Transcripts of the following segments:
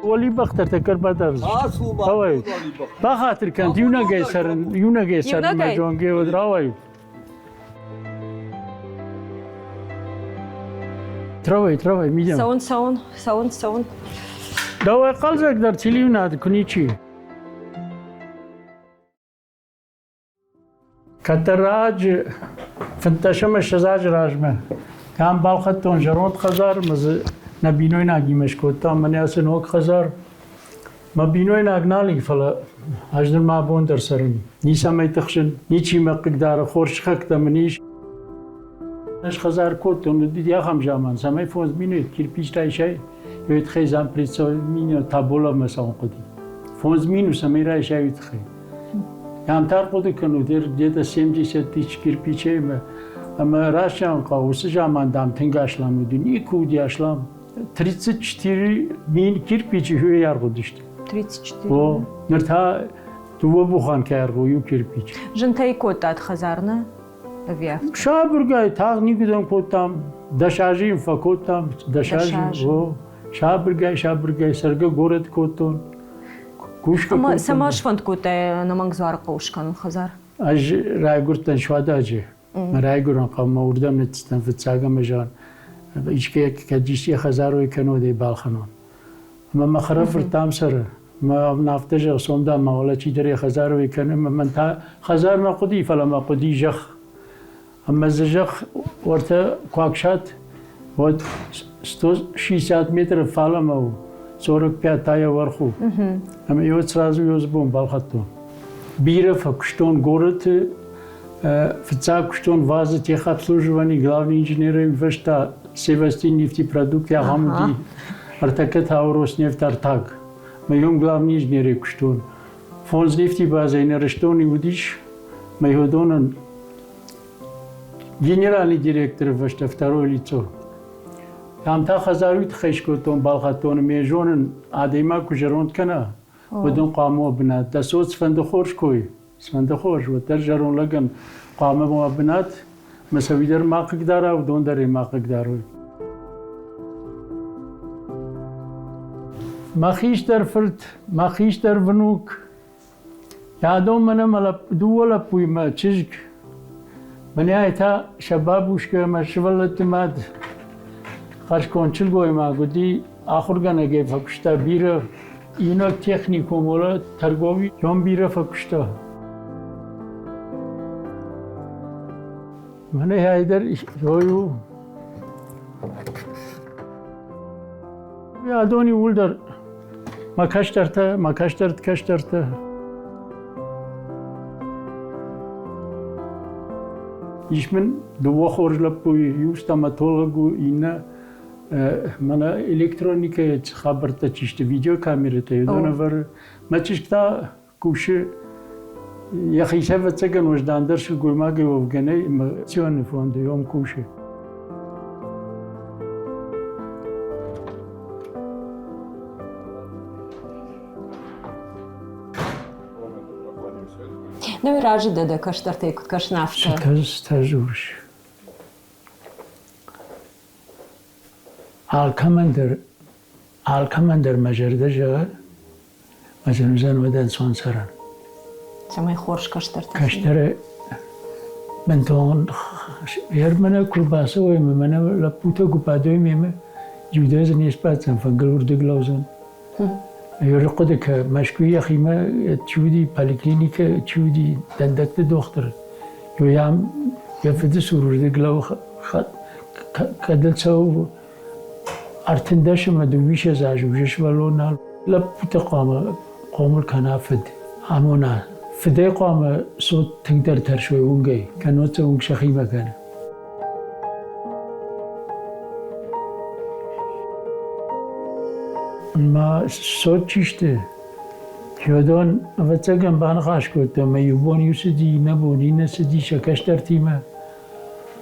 Уӕлибӕхтӕ тӕккӕ рбадавдзысты. Рауайут. Бахатыр кӕнут, иунӕгӕй цӕрын, иунӕгӕй цӕрын мӕ зонгӕ уӕд рауайут. Травай, травай, мидӕм. Цӕуын, цӕуын, цӕуын, цӕуын. Дӕуӕй хъӕлдзӕгдӕр телеуынад куы ничи. Кӕддӕр раджы, 15 ӕмӕ 20 азы размӕ, кӕм балхӕдтон зӕронд хӕдзар, ӕмӕ дзы нӕ бинойнагимӕ скодтам мӕнӕ ацы ног хӕдзар. Мӕ бинойнаг нал и, фӕлӕ ӕз нырма абон дӕр цӕрын. Ницӕмӕй тыхсын, ничи мӕ хъыгдары, хорз сыхӕгтӕ мын ис. Ӕз хӕдзар кодтон, уыди ахӕм заман, цӕмӕй 5 мины кирпичтӕ исай, уый тыххӕй зампредсовет Таболамӕ цӕуын хъуыди. 5 мины цӕмӕй райсай, уый тыххӕй. Ам та хъуыды кӕнут, где-то 70 тысяч кирпичей ӕмӕ раст зӕгъын хъӕуы, уыцы заман, дам, тынг аслам уыди. Никуы уыди аслам. 34 мин кирпичи хуыйы аргъ уыдысты. 34? О, ныр та дыууӕ буханкӕ аргъ у иу кирпич. Зынтӕй кодтат хӕдзар, нӕ? Ӕви афтӕ? Сабыргай тагъд никуыдӕм кодтам. 10 азы йын фӕкодтам. 10 азы. О, сабыргай, сабыргай цӕргӕ горӕт кодтон. Кусгӕ Ӕмӕ цӕмӕ сфӕнд кодтай ӕнӕмӕнг Дзуарыхъӕуы скӕнын хӕдзар? Ӕз райгуырдтӕн Суададжы. Мӕ райгуырӕн хъӕумӕ уырдӕм ныццыдтӕн фыццаг ӕмӕ зӕгъын, искӕй кӕд исчи хӕдзарой кӕнод ӕй балхӕнон. Ӕмӕ мӕ хӕрӕфырт ам цӕры. Мӕ афтӕ зӕгъ, сом дам ма уӕлӕ чидӕр йӕ хӕдзарой кӕны, ӕмӕ мӕн та хӕдзар нӕ хъуыди, фӕлӕ мӕ хъуыди зӕхх. Ӕмӕ дзы зӕхх уӕртӕ куы аксат, уӕд 160 метры фалӕмӕ у, 45 та йӕ уӕрх у. Ӕмӕ йӕ сразу йӕ бон балхӕдтон. Бирӕ фӕкуыстон горӕты, фыццаг куыстон ВАЗ-ы техобслуживание главный инженерӕй, фӕстӕ Севастин нефтепродукт ахӕм уыди, ӕртӕккӕ та Роснефть-Артаг. Мӕ главный инженерӕй куыстон. Фондз нефтебазӕйы нӕ Рыстоны уыдис, мӕ уыдонӕн генеральный директоры фӕстӕ второе лицо. Там та хӕдзар уый тыххӕй скодтон, балхӕдтон ӕмӕ зонын, адӕймаг куы зӕронд кӕна, уӕд ын хъуамӕ уа бынат. Дӕ цот цыфӕнды хорз кой, цыфӕнды хорз, уӕддӕр зӕронд лӕгӕн хъуамӕ уа бынат, мӕ сӕ уый дӕр ма хъыгдара, уыдон дӕр ӕй ма хъыгдарой. Мӕ хистӕр фырт, мӕ хистӕр внук, адон мӕнӕ мӕ дыууӕ лӕппуимӕ чызг, мӕнӕ та сӕ бабушкӕ ӕмӕ сывӕллӕтты мад хӕрзконд сылгоймаг уыди, ахуыргӕнӕгӕй фӕкуыста бирӕ, иунӕг техникум уӕлӕ торговый дом бирӕ фӕкуыста. Мӕнӕ айдӕр ой у. Адон иууылдӕр мӕ кӕстӕртӕ, мӕ кӕстӕрты кӕстӕртӕ. Ис мын дыууӕ хорз лӕппуйы, иу стоматолог у, иннӕ мӕнӕ электроникӕйы хабӕрттӕ чи сты, видеокамерӕтӕ, уыдон ӕвӕры. Мӕ чызг та кусы йӕхицӕй ӕвӕццӕгӕн уӕздандӕр сылгоймагӕй уӕвгӕ нӕй ӕмӕ Ционы фонды уым кусы. Ну и разы дӕ дӕ кӕстӕртӕй куыд кӕсын афтӕ. Цытӕ дзурыс? Алкӕмӕн дӕр, алкӕмӕн дӕр мӕ зӕрдӕ зӕгъы, мӕ зын уыд ӕнцон цӕрӕн. Цӕмӕй хорз кӕстӕртӕ. Кӕстӕры бынтон мӕнӕ куы рбацӕуой ӕмӕ мӕнӕ лӕппутӕ куы бадой мемӕ, иу дӕр дзы не сбаддзӕн, фынгыл уырдыг лӕудзӕн. Ӕрхъуыды кӕ, Мӕскуыйы йӕхимӕ чи уыди, поликлиникӕ чи уыди, дӕндӕгты дохтыр, ам йӕ фыды цур уырдыг лӕууы, кӕд ыл цӕуы 13 ӕмӕ 22 азы уже сывӕллон нал. Лӕппутӕ хъуамӕ хъомыл кӕна фыд, амона. Фыдӕй хъуамӕ цот тынгдӕр тӕрсой уынгӕй, кӕннод сӕ уынг сӕхимӕ кӕны. Ма цот чи сты, уыдон, ӕвӕццӕгӕн, баныхас кодтой ӕмӕ иу бон иу цыди, иннӕ бон иннӕ цыди сӕ кӕстӕртимӕ.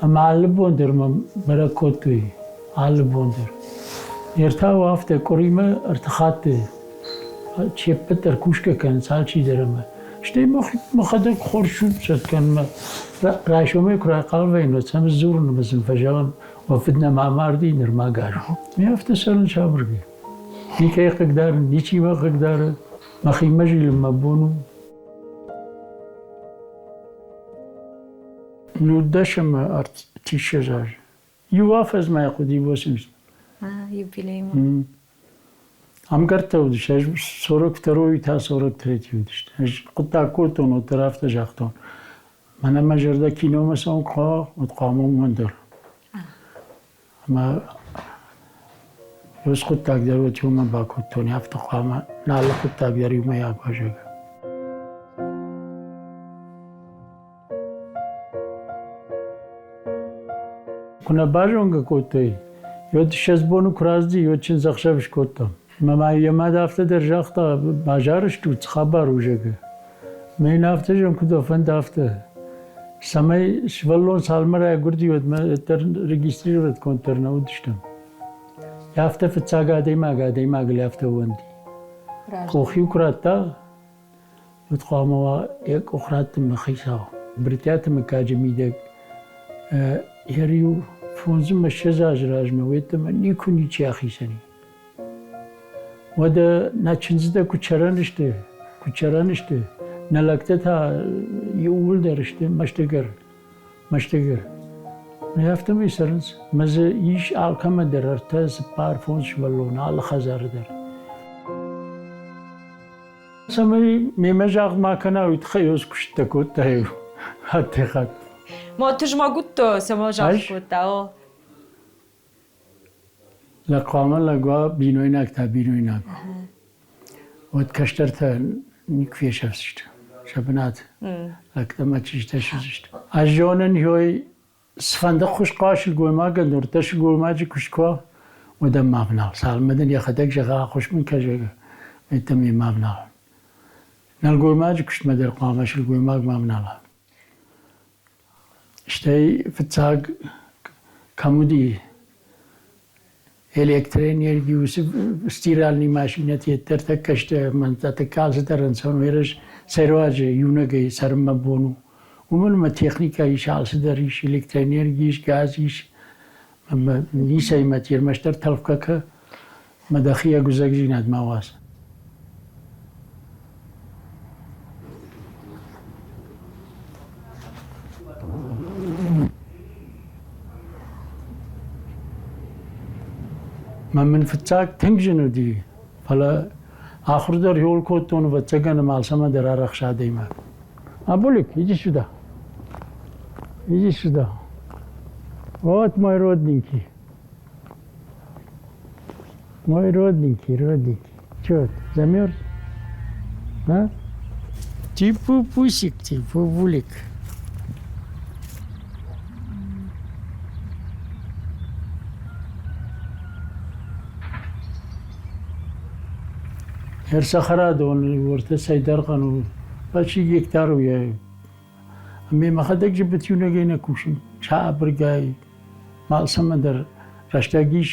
Ӕмӕ алы бон дӕр мӕм бӕрӕг кодтой, алы бон дӕр. Ныр та у афтӕ, къуыримӕ ӕртӕ хатты се ппӕт дӕр кусгӕ кӕнынц алчидӕр ӕмӕ стӕй мӕхӕдӕг хорз сусӕг кӕнынмӕ райсомӕй куы райхъал вӕййын, уӕд сӕм сдзурын ӕмӕ сын фӕзӕгъын, уӕ фыд нӕма амарди, нырма гас у. Ме афтӕ цӕрын сабыргай. Никӕй хъыгдарын, ничи мӕ хъыгдары. Мӕхимӕ зилын мӕ бон у. 19 ӕмӕ ӕртиссӕдз азы. Иу афӕдз ма хъуыди 80. Юбилеймӕ. Ӕмгӕрттӕ уыдысты, ӕз 42-й та 43-й уыдысты. Ӕз хъуыддаг кодтон, уӕддӕр афтӕ загътон. Мӕнӕ мӕ зӕрдӕ киномӕ цӕуын куы хъӕуа, уӕд хъуамӕ уымӕн дӕр. Ӕмӕ уыцы хъуыддаг дӕр уӕд иумӕ бакодтон, афтӕ хъуамӕ нӕ алы хъуыддаг дӕр иумӕйаг уа, зӕгъгӕ. Куы нӕ базонгӕ кодтой, уӕд 20 боны куы рацыди, уӕд чындзӕхсӕв скодтам. Мӕ ма йӕ мад афтӕ дӕр загъта, базар стут, цы хабар у, зӕгъгӕ. Мӕ йын афтӕ зӕгъын, куыд уӕ фӕнды, афтӕ. Цӕмӕй сывӕллон цалынмӕ райгуырди, уӕдмӕ дӕр регистрировать дӕр нӕ уыдыстӕм. Афтӕ фыццаг адӕймаг адӕймагыл афтӕ ууӕнди. Къух-иу куы радта, уӕд хъуамӕ уа йӕ къух раттынмӕ хицау. Брытъиаты мыггаджы мидӕг йӕ риу фондзынмӕ ссӕдз азы размӕ уеддӕмӕ никуы ничи ахицӕн и. Уӕдӕ нӕ чындзытӕ куы чӕрӕн сты, куы чӕрӕн сты, нӕ лӕгтӕ та иууылдӕр сты мӕстыгӕр, мӕстыгӕр. Нӕ афтӕмӕй цӕрынц. Мӕ дзы ис алкӕмӕ дӕр ӕртӕ, цыппар, фондз сывӕллоны алы хӕдзары дӕр. Цӕмӕй мемӕ загъд ма кӕна, уый тыххӕй ӕз куысттӕ кодта-иу хаттӕй-хатт. Ма тызмӕг уыдтӕ, цӕмӕ загъд кодта, о? Лӕг хъуамӕ лӕг уа, бинойнаг та бинойнаг уа. Уӕд кӕстӕртӕ никуы фесӕфдзысты сӕ бынат. Лӕгтӕ ӕмӕ чызджытӕ ссыдысты. Ӕз зонын, ёй цыфӕнды хуыскъуа сылгоймагӕн ныртӕ сылгоймаджы куыст куы уа, уӕд ӕм ма внал. Цалынмӕ дын йӕхӕдӕг зӕгъа, ӕххуыс мын кӕ, зӕгъы, уӕддӕр ме ма внал. Нӕлгоймаджы куыстмӕ дӕр хъуамӕ сылгоймаг ма внала. Стӕй фыццаг кӕм уыди электроэнерги, уыцы стиральный машинӕты йеддӕр тӕккӕ сты, ӕмӕ тӕккӕ алцыдӕр ӕнцон у. Ерыс сӕ руаджы иунӕгӕй цӕрынмӕ бон у. Уымӕн ӕмӕ техникӕ ис, алцыдӕр ис, электроэнерги ис, газ ис, ӕмӕ ницӕй мӕт, ӕрмӕстдӕр тӕлфгӕ кӕ, ӕмӕ дӕхи ӕгуыдзӕгдзинад ма уадз. Мӕ мын фыццаг тынг зын уыди, фӕлӕ ахуыр дӕр иуыл кодтон, ӕвӕццӕгӕн, ӕмӕ алцӕмӕ дӕр арӕхсы адӕймаг. Абулик, иди сюда. Иди сюда. Вот мой родненький. Мой родненький, родненький. Чего ты, замерз? А? Ты пупусик, ты пупулик. Ӕрцӕхӕрадон уӕртӕ цӕйдӕрхъӕн у, почти гектар у йӕ. Ӕмӕ мӕхӕдӕг зыбыт иунӕгӕй нӕ кусын, сабыргай, алцӕмӕн дӕр рӕстӕг ис.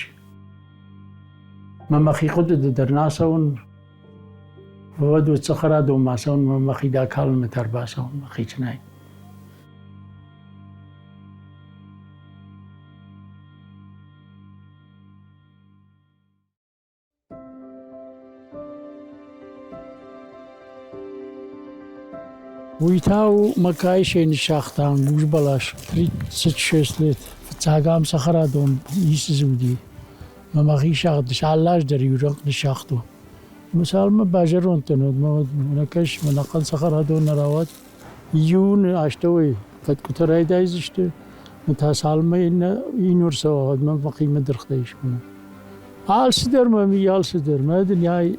Мӕ мӕхи хъуыдыты дӕр нӕ ацӕуын. Уӕд уыд цӕхӕрадонмӕ ацӕуын мӕ мӕхи дакалынмӕ та ӕрбацӕуын мӕхицӕнӕй. Уый та у Макайсӕй ныссагъта ӕнгуз бӕлас 36 лет. Фыццаг ам цӕхӕрадон ницы дзы уыди. Мӕ мӕхи сагъд алы аз дӕр иу рӕнхъ ныссагътон. Ӕмӕ цалынмӕ базӕронд дӕн, уӕдмӕ мӕнӕ кӕс, мӕнӕ хъӕн цӕхӕрадон нӕ рауад. Июны астӕуӕй фӕткъуытӕ райдайдзысты, ӕмӕ та цалынмӕ иннӕ июнь ӕрцӕуа, уӕдмӕ мӕхимӕ дыргътӕ ис мӕнӕ. Алцыдӕр мӕм и, алцыдӕр. Мӕ дын ай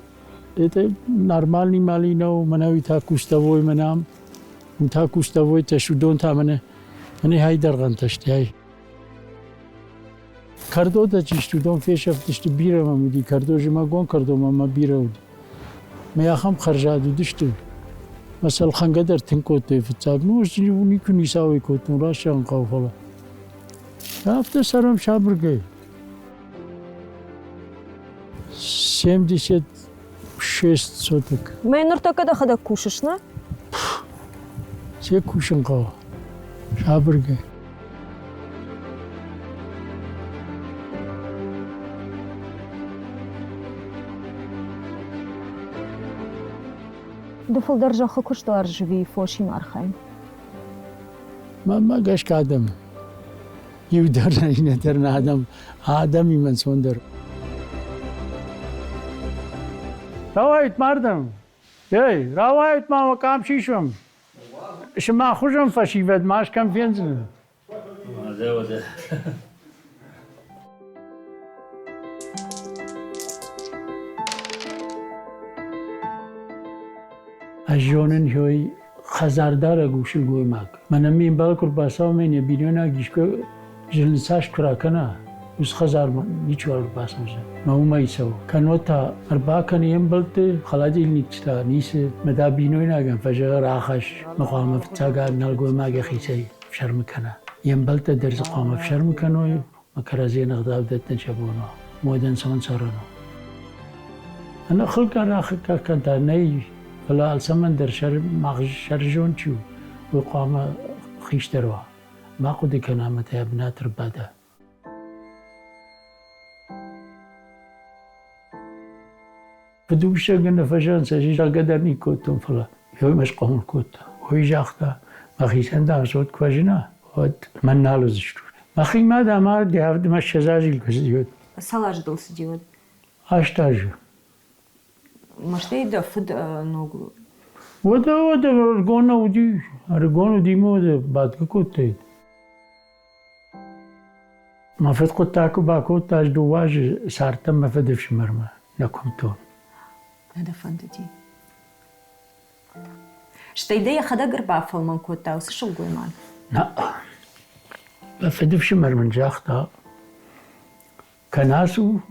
это нормальный малина у, мӕнӕ уый та кустовой мӕнӕ ам, уым та кустовой тӕс, уыдон та мӕнӕ мӕнӕ хай дӕргъӕнтӕ сты, ай. Кӕрдотӕ чи сты, уыдон фесӕфтысты, бирӕ мӕм уыди кӕрдо, зымӕгон кӕрдо мӕм бирӕ уыд. Мӕ ахӕм хӕрзад уыдысты. Мӕ сӕ ӕлхӕнгӕ дӕр тынг кодтой фыццаг. Ну, ӕз никуы ницауӕй кодтон, раст зӕгъын хъӕуы, фӕлӕ. Афтӕ цӕрӕм сабыргай. 76 соток. Мӕ ныртӕккӕ дӕхӕдӕг кусыс, нӕ? Се кусын хъӕуы. Сабыргай. Ды фылдӕр зӕххы куыст уарзыс ӕви фосимӕ архайын? Мӕнмӕ гӕсгӕ адӕм иу дӕр иннӕ дӕр нӕ адӕм адӕмимӕ ӕнцондӕр. Рауайут ма ардӕм! Ей, рауайут ма уӕ къам сисӕм! Сымах хуызӕн фӕсивӕд ма кӕм фендзынӕ? Ӕз зонын хёй хӕдзардарӕг у сылгоймаг. Мӕнӕ ме мбал куы рбацӕуа ӕмӕ йын йӕ бинойнаг искуы зылын цас куы ракӕна, уыцы хӕдзармӕ ничиуал ӕрбацӕудзӕн. Мӕ уымӕй цӕуы. Кӕннод та ӕрбакӕны йе мбӕлтты, холодильниччытӕ ницы, мӕ дӕ бинойнагӕн фӕзӕгъы рахӕсс, мӕ хъуамӕ фыццаг нӕлгоймаг йӕхицӕй ӕфсӕрмы кӕна. Йе мбӕлттӕ дӕр дзы хъуамӕ ӕфсӕрмы кӕной, мӕ кӕрӕдзийӕн ӕгъдау дӕттын сӕ бон уа. Уӕд ӕнцон цӕрӕн у. Ӕнӕхылгӕ кӕнтӕ нӕй, фӕлӕ алцӕмӕн дӕр сӕрызонд чи у, уый хъуамӕ хистӕр уа. Ма хъуыды кӕна ӕмӕ та йӕ бынаты ӕрбада. Фыдыусӕг ын фӕзӕгъынц, ӕз зӕгъгӕ дӕр никкодтон, фӕлӕ уый мӕ схъомыл кодта. Уый загъта, мӕхицӕн дам цот куы фӕзына, уӕд мӕн нал уыдзыстут. Мӕхимӕ дам ӕрдӕ 20 азы куы цыди, уӕд. Цал азы дыл цыди уӕд? 8 азы. Мӕстӕй дӕ фыд ног Уӕдӕ, уӕдӕ ӕрыгон нӕ уыди. Ӕрыгон уыди ӕмӕ уӕдӕ бадгӕ кодтаид. Мӕ фыд хъуыддаг куы бакодта, ӕз 2 азы цардтӕн мӕ фыдыфсымӕрмӕ нӕ куымдтон. Нӕ дӕ фӕндыди? Стӕй дӕ йӕхӕдӕг ӕрбафӕлмӕн кодта уыцы сылгоймаг? Нӕ. Мӕ фыдыфсымӕр мын загъта, кӕнӕ ацу,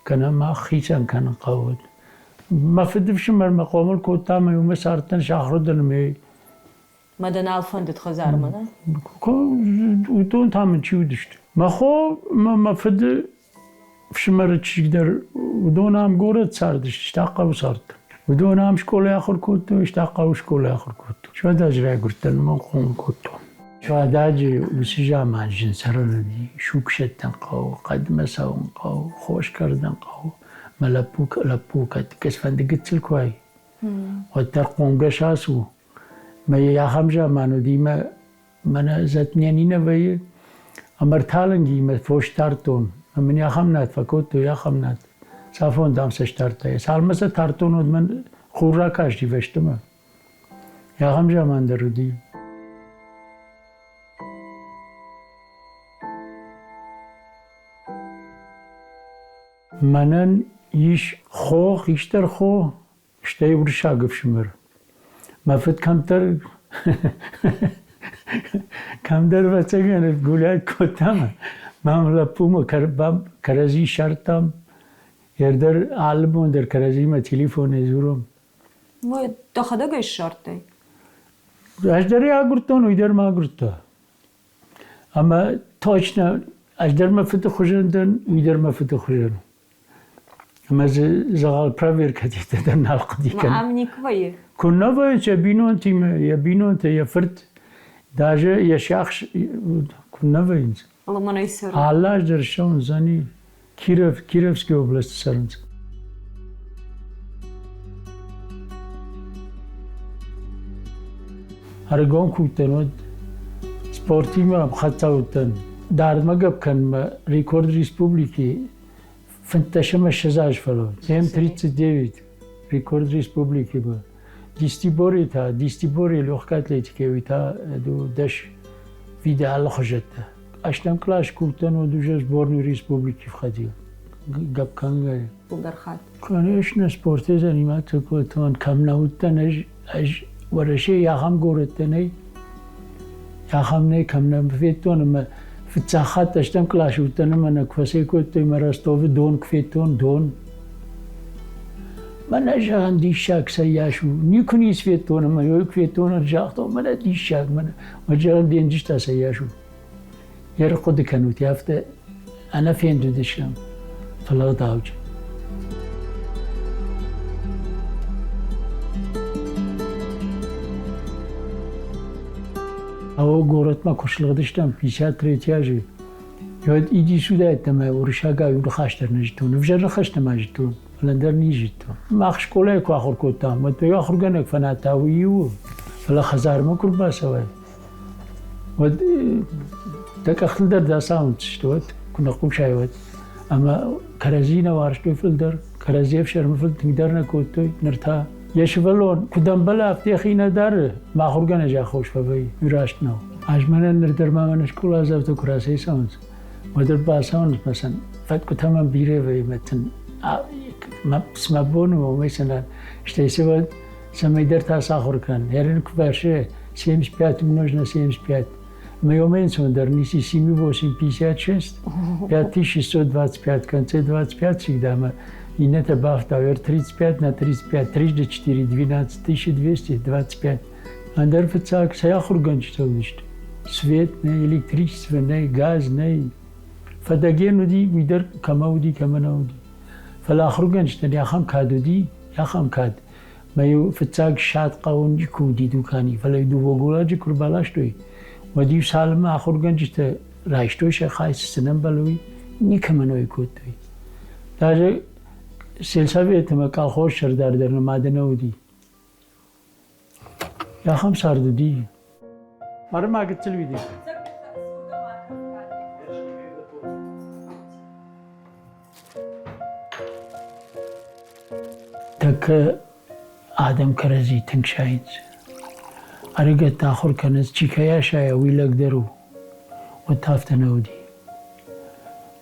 кӕнӕ мах хицӕн кӕнын хъӕуы. Мӕ фыдыфсымӕр мӕ хъомыл кодта ӕмӕ уымӕ цардтӕн сахуыр уыдтӕн ӕмӕ Мӕ дӕ нал фӕндыд хӕдзармӕ, нӕ? Уыдон та мын чи уыдысты? Мӕ хо мӕ мӕ фыды фсымӕры чызг дӕр, уыдон ам горӕт цардысты, стӕй хъӕуы цардтӕн. Уыдон ам скъолайы ахуыр кодтой, стӕй хъӕуы скъолайы ахуыр кодтой. Суададжы райгуырдтӕн ӕмӕ хъомыл кодтон. Суададжы уыцы заман зын цӕрӕн уыди. Суг сӕттын хъӕуы, хъӕдмӕ цӕуын хъӕуы, хос кӕрдын хъӕуы. Мӕ лӕппу, лӕппу кӕд кӕцыфӕнды гыццыл куы уай, уӕддӕр хъомгӕс ацу. Мӕ ахӕм заман уыди, мӕ мӕнӕ Затмянина вӕййы, ӕмӕ ӕрталынги мӕ фос тардтон. Ӕмӕ мын ахӕм над фӕкодтой, ахӕм над. Цафон, дам, сӕ стардтай. Цалынмӕ сӕ тардтон, уӕд мӕн хур ракасти фӕстӕмӕ. Ахӕм заман дӕр уыди. Мӕнӕн ис хо, хистӕр хо, стӕй уырыссаг ӕфсымӕр. Мӕ фыд кӕмдӕр кӕмдӕр ӕвӕццӕгӕн гуляй кодта мӕм лӕппумӕ кӕрӕдзи ссардтам. Ӕрдӕр алы бон дӕр кӕрӕдзимӕ телефонӕй дзурӕм. Дӕхӕдӕг ӕй ссардтай? Ӕз дӕр ӕй агуырдтон, уый дӕр мӕ агуырдта. Ӕмӕ точно ӕз дӕр мӕ фыды хуызӕн дӕн, уый дӕр мӕ фыды хуызӕн у. Ӕмӕ дзы дзӕгъӕл проверкӕтӕ дӕр нал хъуыди кӕнын. Ам никуы вӕййы? Куыннӕ вӕййынц йӕ бинонтимӕ, йӕ бинонтӕ, йӕ фырт, даже йӕ сиахс куыннӕ вӕййынц. Лымӕнӕй цӕры. Алы аз дӕр ссӕуындзӕни Киров, Кировский областы цӕрынц. Ӕрыгон куы уыдтӕн, уӕд спортимӕ ӕмхӕццӕ уыдтӕн. Дардмӕ гӕпп кӕнынмӕ рекорд республики 15 ӕмӕ 20 аз фӕлӕуыд. 7.39 рекорд республики был. Десятиборье та, десятиборье легкой атлетикӕ, уый та 10 виды алыхуызӕттӕ. Ӕстӕм кълас куы уыдтӕн, уӕд уже сборную республики входил. Гӕпп кӕнгӕйӕ. Фылдӕр хатт. Конечно, спортӕй заниматься кодтон. Кӕм нӕ уыдтӕн ӕз, ӕз Уӕрӕсейы ахӕм горӕттӕ нӕй, ахӕм нӕй, кӕм нӕ федтон ӕмӕ фыццаг хатт ӕстӕм къласы уыдтӕн ӕмӕ нӕ куы фӕцӕйкодтой мӕ Ростовы дон куы федтон, дон. Мӕнӕ зӕгъын диссаг цӕййас у. Никуы ницы федтон ӕмӕ йой куы федтон, уӕд загътон, мӕнӕ диссаг, мӕнӕ. Уӕд зӕгъын денджызтӕ цӕййас у. Йе рхъуыды кӕнут, афтӕ ӕнӕфенд уыдыстӕм, фӕлӕ ӕгъдауджын. Ауэ городмӕ куы слыгъдыстӕм 53 азы, уӕд иди сюда ӕмӕ уырыссагау иу ныхас дӕр нӕ зыдтон, ӕвзӕр ныхӕстӕ ма зыдтон. Фӕлӕ ӕндӕр низ зыдтон. Мах скъолайы куы ахуыр кодтам, уӕд иу ахуыргӕнӕг фӕнадта уый иу, фӕлӕ хӕдзармӕ куы рбацӕуай, уӕд дӕ къӕхтыл дӕр дӕ ацауындзысты, уӕд куы нӕ хъусай, уӕд. Ӕмӕ кӕрӕдзи нӕ уарзтой фылдӕр, кӕрӕдзи ӕфсӕрмы фыл тынгдӕр нӕ кодтой. Ныр та йӕ сывӕллон куыд ӕмбӕлы, афтӕ йӕхи нӕ дары, мӕ ахуыргӕнӕджы аххос фӕвӕййы. Уый раст нӕу. Ӕз мӕнӕн ныр дӕр ма мӕнӕ скъоладзаутӕ куы рацӕйцӕуынц, уӕд ӕрбацӕуынц мӕ сын фӕткъуытӕ мӕм бирӕ вӕййы мӕ сын мӕ бон у, уымӕй сын стӕй цы уӕд цӕмӕйдӕр та сахуыр кӕн. Ерын куы бӕрсы 75 умножь на 75. Моем ӕнцондӕр ницы 7 8 56, 5625, в конце 25 всегда мы иннӕтӕ бафтау 35 на 35, трижды 4, 12 1225. Ӕндӕр фыццаг цӕй ахуыргӕнджытӕ уыдысты? Свет нӕй, электричество нӕй, газ нӕй. Фӕдӕген уыди, уый дӕр кӕмӕ уыди, кӕмӕ нӕ уыди. Фӕлӕ ахуыргӕнджытӕн ахӕм кад уыди, ахӕм кад. Мӕ-иу фыццаг ссад хъӕуы никуы уыди дукани, фӕлӕ-иу дыууӕ голладжы куы рбаластой, уӕд-иу цалынмӕ ахуыргӕнджытӕ райстой сӕ хай, цы сын ӕмбӕлы, уый никӕмӕн уӕй кодтой. Даже сельсоветы мӕ колхоз сӕрдар дӕр нымады нӕ уыди. Ахӕм цард уыди. Ӕрмӕ гыццыл уиди. Тӕккӕ адӕм кӕрӕдзи тынг сайынц. Ӕрыгӕттӕ ахуыр кӕнынц, чи кӕй асайа, уый лӕгдӕр у. Уӕд та афтӕ нӕ уыди.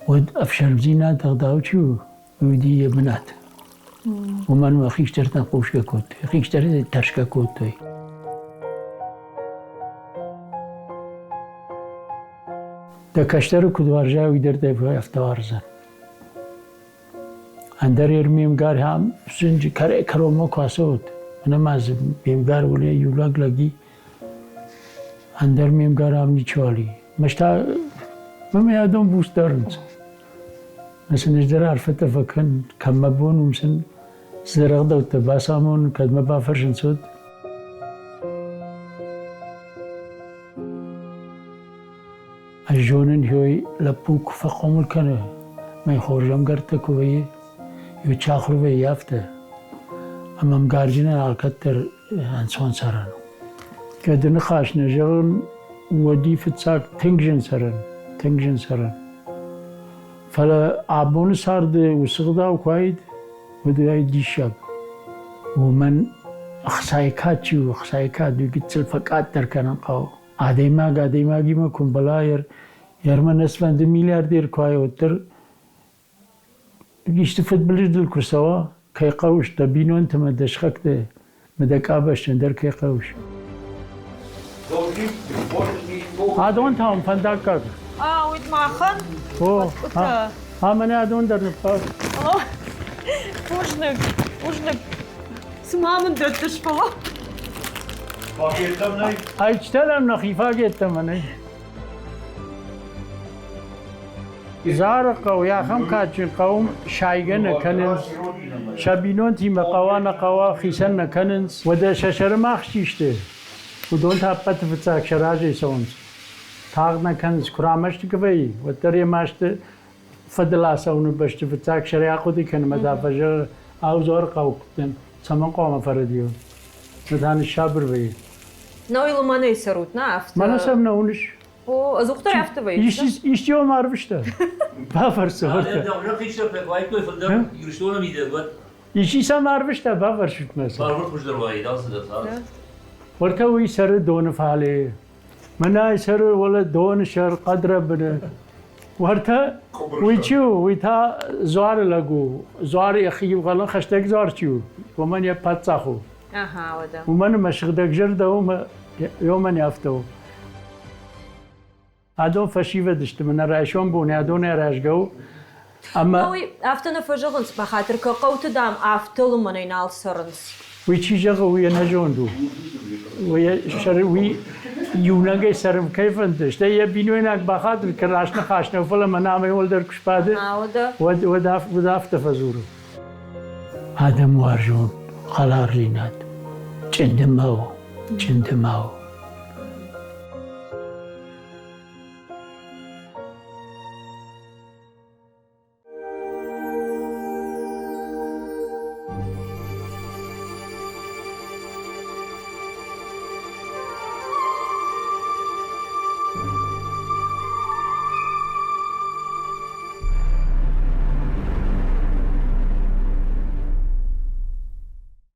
Уӕд ӕфсӕрмдзинад ӕгъдау чи у, уый уыди йӕ бынат. Уымӕн ӕмӕ хистӕртӕн хъусгӕ кодтой, хистӕртӕ тӕрсгӕ кодтой. Дӕ кӕстӕры куыд уарзай, уый дӕр дӕ афтӕ уарздзӕн. Ӕндӕр ер ме мгар ам зынджы кӕронмӕ куы ацӕуӕд, мӕнӕ ма дзы ме мгар уыле иу лӕг лӕги, ӕндӕр ме мгар ам ничиуал и. Мӕ та мӕ адон буц дарынц. Мӕ сын ӕз дӕр арфӕтӕ фӕкӕн, кӕм мӕ бон, уым сын цыдӕр ӕгъдӕуттӕ бацамон, кӕд мӕ бафӕрсынц, уӕд. Ӕз зонын, ёй лӕппу куы фӕхъомыл кӕны, мӕ хорз ӕмгӕрттӕ куы вӕййы, иу чи ахуыр вӕййы афтӕ, ӕмӕ ӕмгарджынӕн алкӕддӕр ӕнцон цӕрӕн у. Гӕды ныхас нӕ зӕгъын, уӕди фыццаг тынг зын цӕрӕн, тынг зын цӕрӕн. Фӕлӕ абоны царды уыцы гъдау куы уаид, уӕд уаид диссаг. Уымӕн ӕхцайы кад чи у, ӕхцайы кад уый гыццыл фӕкъаддӕр кӕнын хъӕуы. Адӕймаг адӕймагимӕ куы мбӕла, ӕрмӕст фӕнды миллиардер куы уай, уӕддӕр исты фыдбылыз дыл куы рцӕуа, кӕй хъӕуыс, дӕ бинонты мӕ дӕ сыхӕгты мӕ дӕ къабӕзтӕн дӕр кӕй хъӕуыс. Адон та уын фӕндаггаг. А, уый махӕн? О, а мӕнӕ адон дӕр ныппар. Бузныг, бузныг. Цыма мын дӕттыс, фӕлӕ. Пакеттӕм нӕй? Айчтӕлӕм нӕхи пакеттӕм нӕй. Зары хъӕу ахӕм кадджын хъӕу сайгӕ нӕ кӕнынц. Сӕ бинонтимӕ хъӕуа нӕ хъӕуа хицӕн нӕ кӕнынц. Уӕдӕ сӕ сӕрымагъз чи сты, уыдон та ӕппӕты фыццаг сӕ разӕй цӕуынц. Тагъд нӕ кӕнынц, куы рамӕсты куы вӕййы, уӕддӕр йӕ масты фӕдыл ацӕуыны бӕсты фыццаг сӕрӕй ахъуыды кӕны ӕмӕ та фӕзӕгъы, ау, Дзуарыхъӕуы куыд дӕн, цӕмӕн хъуамӕ фӕрӕдийон? Ныр та ныссабыр вӕййы. Науи лымӕнӕй цӕрут, нӕ афтӕ? Мӕнӕ сӕм нӕ уыныс? О, ӕдзухдӕр афтӕ вӕййы. Исчи уӕм арвыста? Бафӕрсы. Ирыстоны мидӕг уӕд. Исчи сӕм арвыста, бафӕрсут мӕ. Бӕлвырд хуыздӕр уаид алцыдӕр цард. Уӕртӕ уый цӕры доны фале. Мӕнӕй цӕры уӕлӕ доны сӕр хъӕдрӕбыны. Уӕртӕ уый чи у, уый та дзуары лӕг у. Дзуары йӕхи иугъӕлӕн хӕстӕг дзуар чи у, уымӕн йӕ паддзах у. Ага, уӕдӕ. Уымӕн ӕмӕ сыгъдӕгзӕрдӕ у ӕмӕ уымӕн афтӕ у. Адон фӕсивӕд сты, мӕнӕ райсом бон адон аразгӕ у. Ӕмӕ Ой, афтӕ нӕ фӕзӕгъынц, бахатыр кӕ, хъӕуты, дам, афтӕ лымӕнӕй нал цӕрынц. Уый чи зӕгъы, уый ӕнӕзонд у. Уый иунӕгӕй цӕрын кӕй фӕнды, стӕй йӕ бинойнаг бахатыр кӕн, раст ныхас нӕу, фӕлӕ мӕнӕ амӕй уӕлдӕр куы сбады, уӕд афтӕ фӕдзуры. Адӕмуарзон хӕлардзинад чъынды ма у, чъынды ма у.